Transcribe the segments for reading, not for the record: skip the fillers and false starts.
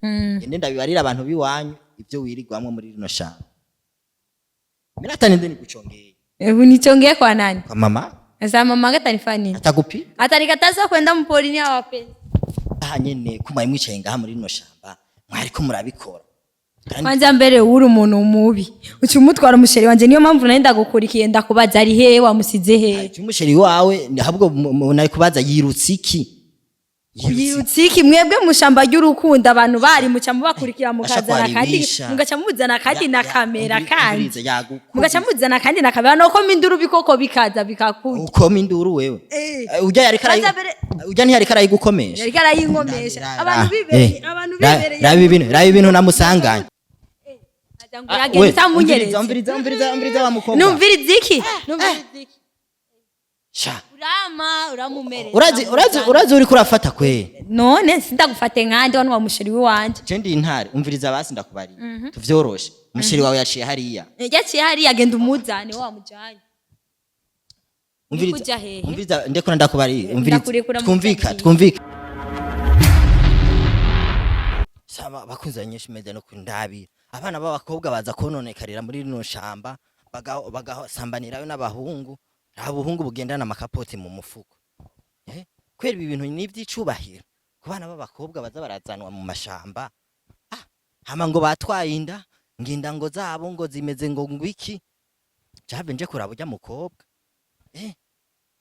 Ngende ndabibarira abantu b'iwanyu ibyo wirirwamwo muri rino shamba. Mimi hata nende nikuchongee. Unichongee kwa nani? Kwa mama. Sasa mama atanifanya nini? Atakupi. Atanikataza kwenda mporini hawapenzi. Aha nyene kumara mwicaye ngaha muri rino shamba mwariko murabikora. Kwanza mbere uri umuntu mubi, uca umutwara umuchéri wanje. Niyo mpamvu nari ndagukurikiye, ndakubaza ari hehe, wamusize hehe? Umuchéri wawe ahubwo nari kubaza yirutse iki? Yirutse iki? Mwebwe mu shamba ry'urukundo abantu bari muca mubakurikira, mukazana kandi Asha. Mugaca muzana kandi na kamera kandi Umviriza, yagukubise. Mugaca muzana kandi na kamera, nuko minduru bikoko bikaza bikakurya. Ukoma induru wewe? Eh. Ujya yariko Kwanza mbere- ujya ntiyariko arayigukomesha. Yariko arayinkomesha. Abantu bibereye, abantu bibereye. Raba ibintu, raba ibintu namusanganye. Aja ngo uragenda utamunyeretse. Umviriza, umviriza, umviriza wa mukobwa. Numviriza iki? Numviriza iki? Sha. Urama uramumereza. Urazi, urazi, urazi uriko urafata kwe. None sindagufate nkande wano wa muchéri wanje? Je ndi intare. Umviriza basi, ndakubariye tuvyoroshe. Umuchéri wawe yaciye hariya. Yaciye hariya, genda umuzane wamujanye. Umviriza. Kuja hehe? Umviriza, ndekora ndakubariye, umviriza. Ndakurekura. Twumvika. Mukagiye. Twumvika. Saba bakunze nyinshi meze no kundabira abana b'abakobwa baza kononekarira muri rino shamba, bagasambanirayo n'abahungu. Nta buhungu bugendana amakapoti mu mufuko. Kwera ibi bintu ni iby'icubahiro ku bana b'abakobwa baza barazanwa mu mashamba. Hama ngo batwaye inda, nginda ngo zabo ngo zimeze ngo ngwiki. Jave nje kuraba urya mukobwa,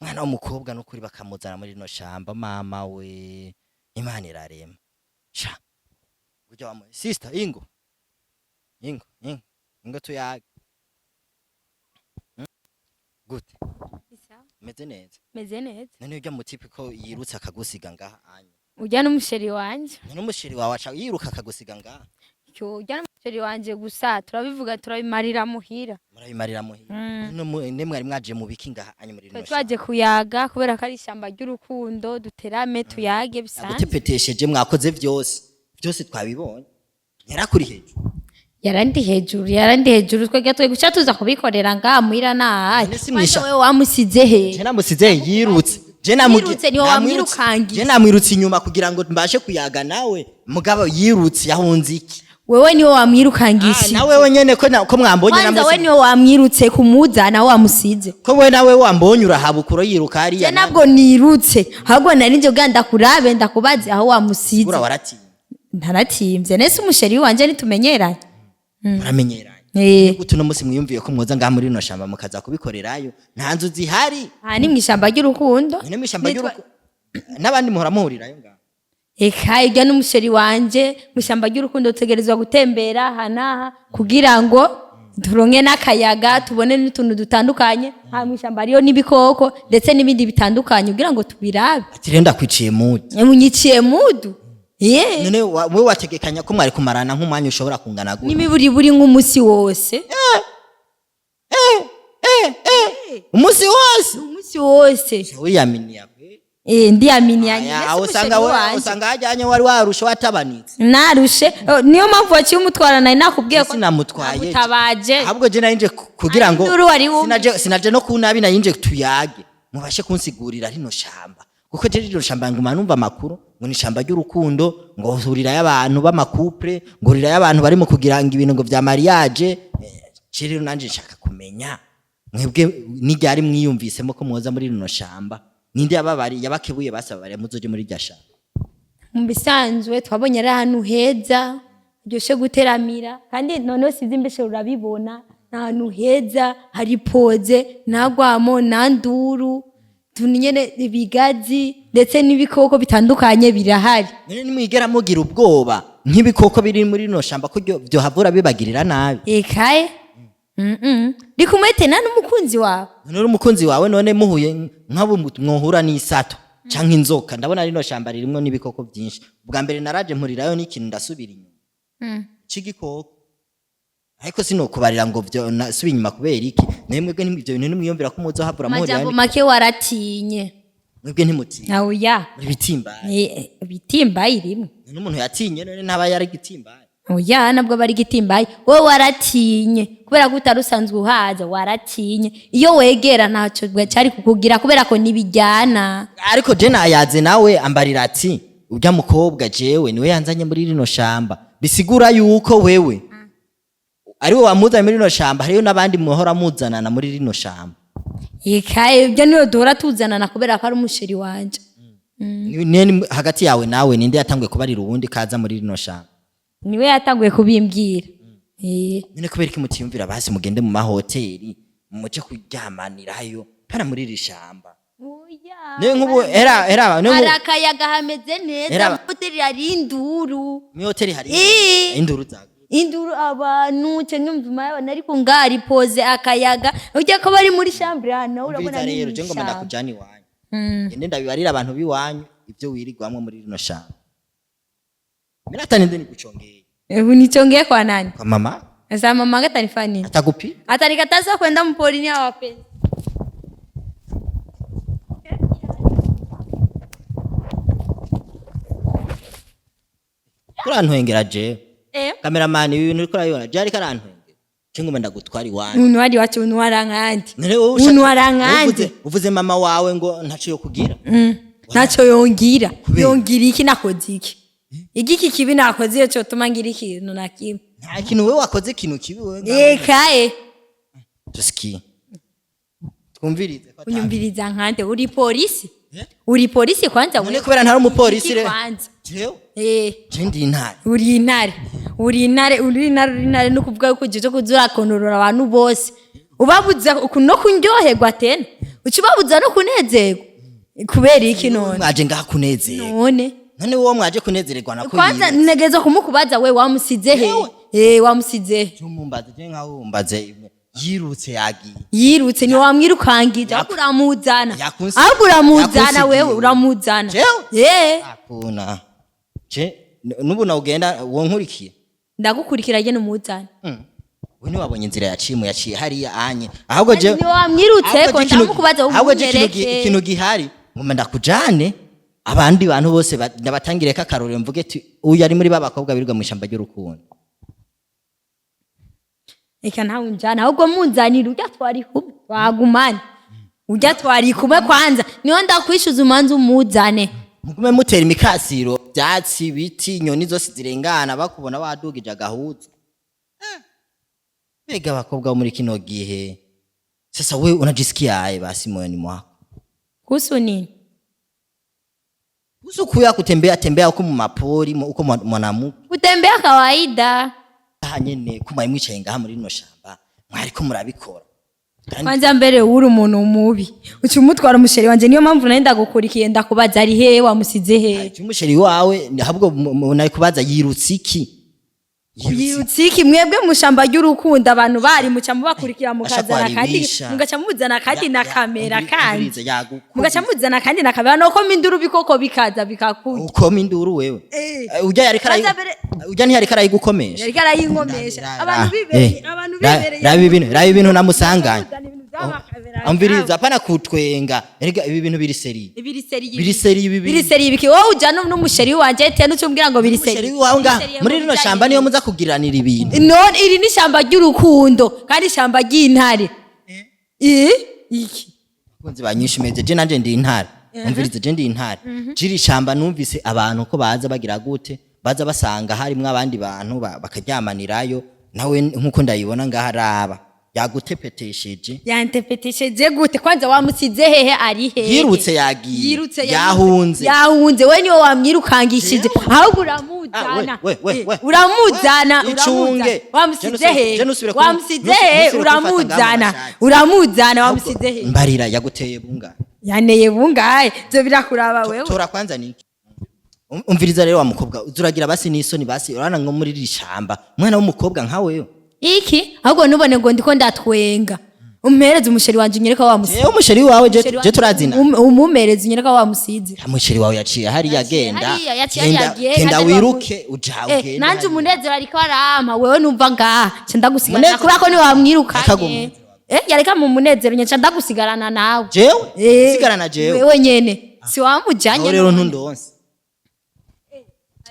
mwana w'umukobwa n'ukuri bakamuzana muri rino shamba. Mama we, Imana irarema. Sha urya wa sister, ingo, ingo, ingo, ingo tuyage. Gute? Meze neza? Meze neza. None urya mutipe ko yirutse akagusiga ngaha anya? Ujya n'umuchéri wanje. None umuchéri wawe aca yiruka akagusiga ngaha? Cyo ujya n'umuchéri wanje, gusa turabivuga, turabimarira muhira. Murabimarira muhira? None ne mwari mwaje mu biki ngaha anya muri Twe rino? Twaje kuyaga kubera ko ari ishyamba ry'urukundo, duterame, tuyage bisanzwe. Agutepetesheje, mwakoze vyose byose, twabibonye yarakuri hejuru. Yarandi hejuru, yarandi hejuru. Twebwe twe guca tuza kubikorera ngaha muhira nahaye. None si mwisha- Wewe wamusize he? Je namusize yirutse. Je Yirutse, niwe wamwirukangiye. Je namwirutse inyuma kugira ngo mbashe kuyaga nawe, mugabo yirutse yahunze iki? Wewe niwe Ah, wamwirukangishije. nawe wenyene ko ko mwambonye. Kwanza Namwe we niwe wamwirutse kumuzana, wamusize. Ko we nawe wambonye urahabukuro yiruka hariya. Je nabwo nirutse, ahubwo nari nje kugira ndakurabe, ndakubaze aho wamusize. Ura waratinya? Ntaratimvye nese umuchéri wanje nitumenyeranye. Muramenyeranye? Eh. Gute uno munsi mwiyumviye ko mwoza ngaha muri rino shamba mukaza kubikorerayo, nta nzu zihari? Aha ni mw'ishamba ry'urukundo. Nyine mw'ishamba ry'urukundo n'abandi muhora muhurirayo ngaha? Eka, irya n'umuchéri wanje. Mw'ishamba ry'urukundo tutegerezwa gutembera aha n'aha kugira ngo turonke n'akayaga, tubone n'utuntu dutandukanye. Aha mw'ishamba hariyo n'ibikoko ndetse n'ibindi bitandukanye kugira ngo tubirabe. Ati rero ndakwiciye mudu. Munyiciye mudu ye. None wewe wategekanya ko mwari kumarana nk'umwanya ushobora kungana gute? N'imiburiburi nk'umunsi wose. Umunsi wose? Umunsi wose. Wiyaminiya kwe? Eh, ndiyaminiya. Aya, aho usanga usanga hajyanye wari warushe, watabanitse. Narushe. Oh, niyo mpamvu waciye umutwara, nari nakubwiye ko Sinamutwaye. Namutabaje. Ahubwo je nari kugira ngo Induru wari wumvise. sinaje no kunabi, nayinje tuyage mubashe kunsigurira rino shamba, kuko je rino shamba nguma numva amakuru ngo ni ishamba ry'urukundo, ngo hurirayo abantu b'amacouple, ngo hurirayo abantu barimo kugira ngo ibintu ngo vya mariage. Je rero nanje nshaka kumenya mwebwe n'iryari mwiyumvisemo ko mwoza muri rino shamba. Ninde yababari yabakebuye basaba bari muzoje muri rya shamba? Mu bisanzwe twabonye ari ahantu heza haryoshe guteramira, kandi noneho sizi imbeshe urabibona, ni ahantu heza hari pose, nta rwamo, nta nduru, tuntu nyene, ibigazi ndetse n'ibikoko bitandukanye birahari. None nimwigera mugira ubwoba nk'ibikoko biri muri rino shamba ko vyohavura bibagirira nabi? Ekaye, ndi kumwe tena n'umukunzi wawe. None uri umukunzi wawe, none muhuye nk'abo mwohura n'isato canke inzoka? Ndabona rino shamba ririmwo n'ibikoko byinshi. Ubwa mbere naraje mpurirayo n'ikintu, ndasubira inyuma c'igikoko, ariko sinokubarira ngo vyo nasubiye inyuma kubera iki. Nawe mwebwe ivyo bintu nimwiyumvira ko muzohavura muhurira? Amajambo make, waratinye. Mwebwe ntimutinya? Oya. Muri bitimbaye? Ibitimbaye rimwe. None umuntu yatinye none ntaba yari igitimbaye? Oya, nabwo bari gitimbaye. Wowe waratinye kubera ko utari usanzwe uhaza, waratinye. Iyo wegera ntacyo cyari kukugira kubera ko ntibijyana. Ariko je nayaze nawe ambarira ati Urya mukobwa jewe niwe yanzanye muri rino shamba, bisigura yuko wewe ariwe wamuzanye muri rino shamba, hariyo n'abandi muhora muzanana muri rino shamba. Ikaye, ibyo niyo duhora tuzanana kubera ko ari umuchéri wanje. Hagati yawe nawe ninde yatanguye kubarira uwundi kaza muri rino shamba? Niwe yatanguye kubimbwira. None kubera iki mutiyumvira basi mugende mu mahoteli muje kuryamanirayo, pana muri iri shamba? Oya. Niyo nk'ubu era niyo Hari nk'ubu akayaga, hameze neza. Era- Mu hoteli hari induru. Muri hoteli hari induru zawe. Induru, abantu, cyangwa imvuma y'abantu, ariko ngari posé, akayaga, ujya ko bari muri chambre hano urabona Umviriza ni rero, je ngomba mw'ishamba. ndakujana iwanyu, ngende ndabibarira abantu b'iwanyu ibyo wirigwamwo muri rino shamba. Mirata ninde nikuchongeye? Unichongee kwa nani? Kwa mama. Sasa mama atanifanya nini? Atakupi. Atanikataza kwenda mporini ya wapenzi. Kurantwengera jewe? Eh. Cameraman, ibi bintu uriko urabibona, je ariko arantwengera, je ngomba ndagutwara iwanyu. Unwari wacu, unwara nkandi. None wowe ushaka- Unwara nkandi. uvuze mama wawe ngo ntaco yo kugira. Ntacyo yongira. Kubera? Yongira iki? Nakoze iki? Igiki kibi nakoze iyo cyotuma ngira ikintu na kimwe? Nta kintu wewe wakoze, ikintu kibi wewe ngaho. Ekaye. Tusikie, twumvirize ko Unyumviriza nkande? Uri polisi? Eh? Uri polisi kwanza? None Wewe kubera ntari umupolisi Iki rero? kwanza? Jewe? Eh. Je ndi intare. Uri intare, uri intare, uri intare, uri intare. No kuvuga yuko uje kuza urakonorora abantu bose, ubabuza no kuryoherwa, tena uca ubabuza no kunezerwa, kubera iki none? Mwaje ngaha kunezerwa. None? None wowe mwaje kunezererwa nako? Kwanza Yiwe. ntegeza kumukubaza, we wamusize he? Yewe. Eh, wamusize he? Mumbaze je nkaho wumbaze, yirutse yagiye. Yirutse, ni wamwirukangije, ahubwo uramuzana. Ahubwo uramuzana. Yakunsigiye. Wewe uramuzana. Jewe? Eh. Akuna je nubu nawugenda wonkurikiye. Ndagukurikira, je numuzana. We ntiwabonye inzira yaciye, yaciye hariya anye, ahubwo je Ni wamwirutse ahubwo ko je ndamukubaza. Ahubwo je Umunyereke. ikintu gihari, ngoma ndakujane abandi bantu bose ndabatangireko akarorero, mvuge ti uyu ari muri ba bakobwa birirwa mu ishyamba ry'urukundo. Eka, ntawe unjana, ahubwo munzanira ujya twari kumwe, twagumane ujya twari kumwe kwanza, niho ndakwishyuza, umanza umuzane. Mugume mutera imikasiro, byatsi, biti, inyoni zose zirengana bakubona wadugije agahuzu. Mbega abakobwa bo muri kino gihe! Sasa we unajisikia basi moyoni mwako? Kuhusu nini? Kuhusu kuya kutembea tembea huko mu mapori uko mwanamuke. Kutembea kawaida. Aha nyene ko mwari mwicaye ngaha muri rino shamba mwariko murabikora. Kwanza mbere uri umuntu mubi, uca umutwara umuchéri wanje, niyo mpamvu nari ndagukurikiye, ndakubaza ari hehe, wamusize hehe? Umuchéri wawe ahubwo nari kubaza yirutse iki? Yirutse iki? Mwebwe mu shamba ry'urukundo abantu bari muca mubakurikira, mukazana kandi Ashaka mugaca muzana kandi na kamera kandi Umviriza, yagukubise. Mugaca muzana kandi na kamera, nuko minduru bikoko bikaza bikakurya. Ukoma induru wewe? Eh. Ujya yariko Kwanza mbere- ujya ntiyariko arayigukomesha. Yariko arayinkomesha, abantu bibereye, abantu bibereye. Raba ibintu, raba ibintu namusanganye. Muzana ibintu by'amakamera. Umviriza, apana kutwenga, erega ibi bintu biri sérieux. Biri sérieux? Biri sérieux ibi bintu. Biri sérieux biki? Wowe ujana n'umuchéri wanje tena ucumbwira ngo biri sérieux? Umuchéri wawe ngaha Biri sérieux muri mu rino bijanye shamba niyo muza kugiranira ibintu. None iri ni ishyamba ry'urukundo kandi ishyamba ry'intare. Eh, iki? Bakunzi banyishimeze, je nanje ndi intare. Umviriza, je ndi intare jiri shamba. Numvise abantu ko baza bagira gute, baza basanga harimwo abandi bantu bakajyamanirayo nawe nkuko ndayibona ngaha, raba yagutepetesheje. Yantepetesheje gute? Kwanza wamusize hehe? Ari hehe? Yirutse yagiye. Yirutse. Yahunze. Yahunze, we niwe wamwirukangishije, ahubwo uramuzana. Ah, we, we, we, we. Uramuzana. Icunge. Uramuzana. Wamusize hehe? Je nusubire Wamusize hehe? nusubire kumfata ngaha mu Uramuzana. mashati. Uramuzana, wamusize hehe? Mbarira, yaguteye bunga? Yaneye bungahe? Ibyo birakuraba wewe. Tora kwanza niki. Umviriza rero wa mukobwa, uzuragira basi n'isoni basi, urabona ngo muri iri shamba umwana w'umukobwa nka wewe. Iki? Ahubwo nubone ngo ndiko ndatwenga, umpereze umuchéri wanje, unyereka wamusize. Jewe umuchéri wawe, je turazina. Umumereze, unyereka wamusize. Umuchéri wawe yaciye hariya, agenda. Hariya, yaciye hariya, agiye, genda kandi wiruke uja ugende nanje hariya. Umunezero ariko arampa, wewe numva ngaha nca ndagusigarana Umunezero? kubera ko niwe wamwirukanye. Reka. Yareka mu munezero nca ndagusigarana nawe. Jewe? Eh, Sigarana jewe? Wewe nyene si wamujanye? Aho rero ntundonse.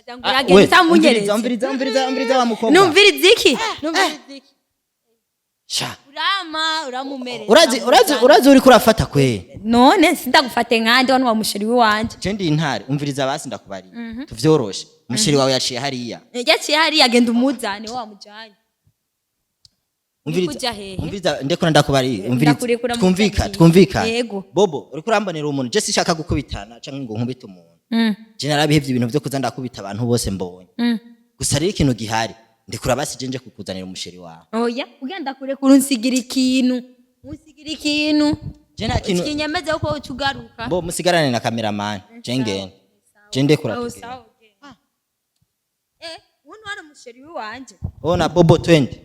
Aja ngo uragenda utamunyeretse. Umviriza, umviriza, umviriza, umviriza wa mukobwa. Numviriza iki? Numviriza iki? Sha. Urama uramumereza. Urazi uriko urafata kwe. None sindagufate nkande wano wa mu chéri wanje? Je ndi intare. Umviriza basi, ndakubariye, tuvyoroshe. Umu chéri wawe yaciye hariya. Yaciye hariya, agenda umuzane wa mujanye. Umviriza. Kuja hehe? Umviriza, ndekora ndakubariye, umviriza. Ndakurekura mu Twumvika. kagiye. Twumvika. Yego. Bobo, uriko urambonera umuntu. Je sishaka gukubitana canke ngo nkubite umuntu. Je narabihevye ibintu vyo kuza ndakubita abantu bose mbonye. Gusa rero ikintu gihari, ndekura basi, je nje kukuzanira umu chéri wawe. Oya, ugenda kurekura, unsigira ikintu, unsigira ikintu. Je nta kintu. Kinyemeze ko uca ugaruka. Bo musigarane na cameraman, je ngende, je ndekura. Aho. Tugende. Sawa, ugenda. Uno wari umu chéri wanje. Ona Bobo, twende.